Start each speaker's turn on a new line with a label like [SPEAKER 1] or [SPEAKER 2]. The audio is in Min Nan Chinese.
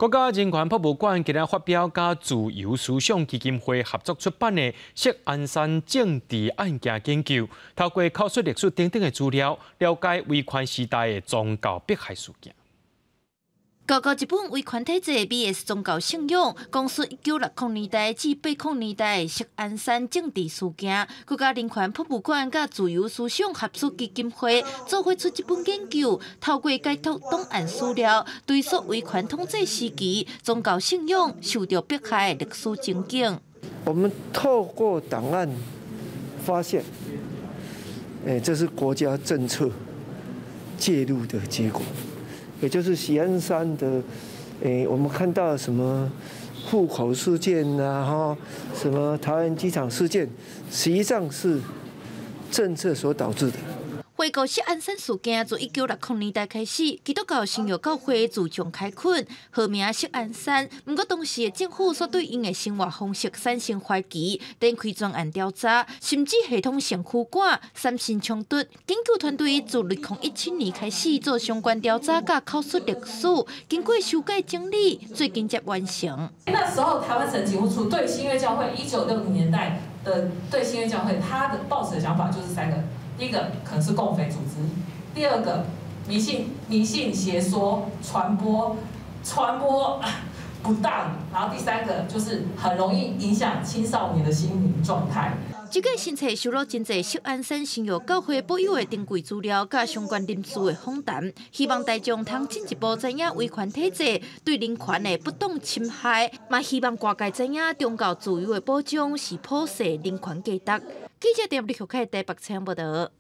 [SPEAKER 1] 國家人權博物館今日發表佮自由思想基金會合作出版的《錫安山政治案件研究》，透過口述歷史等等的資料，了解威權時代的宗教迫害事件。
[SPEAKER 2] 厚厚一本威權體制 VS 宗教信仰，講述1960年代至80年代錫安山政治事件。國家人權博物館佮自由思想學術基金會做伙出這本研究，透過解讀檔案資料，追溯威權統治時期宗教信仰受著迫害的歷史情景。
[SPEAKER 3] 我們透過檔案發現，這是國家政策介入的結果。也就是錫安山的，我們看到什麼戶口事件啊，哈，什麼桃園機場事件，實際上是政策所導致的。
[SPEAKER 2] 回顧錫安山事件，自1960年代開始，基督教新約教會自強開墾，號名錫安山。毋過當時的政府煞對𪜶的生活方式產生懷疑，展開專案調查，甚至系統性驅趕、產生衝突。研究團隊自2017年開始做相關調查，佮口述歷史，經過修改整理，最近才完成。
[SPEAKER 4] 那時候台灣省警務處對新約教會1960年代的對新約教會，他的抱持的想法就是三個。第一個可能是共匪組織，第二個迷信邪說傳播不當，然後第三個就是很容易影響青少年的心理狀態。
[SPEAKER 2] 這個新冊收錄真濟錫安山新約教會保有的珍貴資料，佮相關人士的訪談，希望大眾通進一步知影威權體制對人權的不當侵害，嘛希望外界知影宗教自由的保障是普世人權價值。記者陳立學台北採訪報導。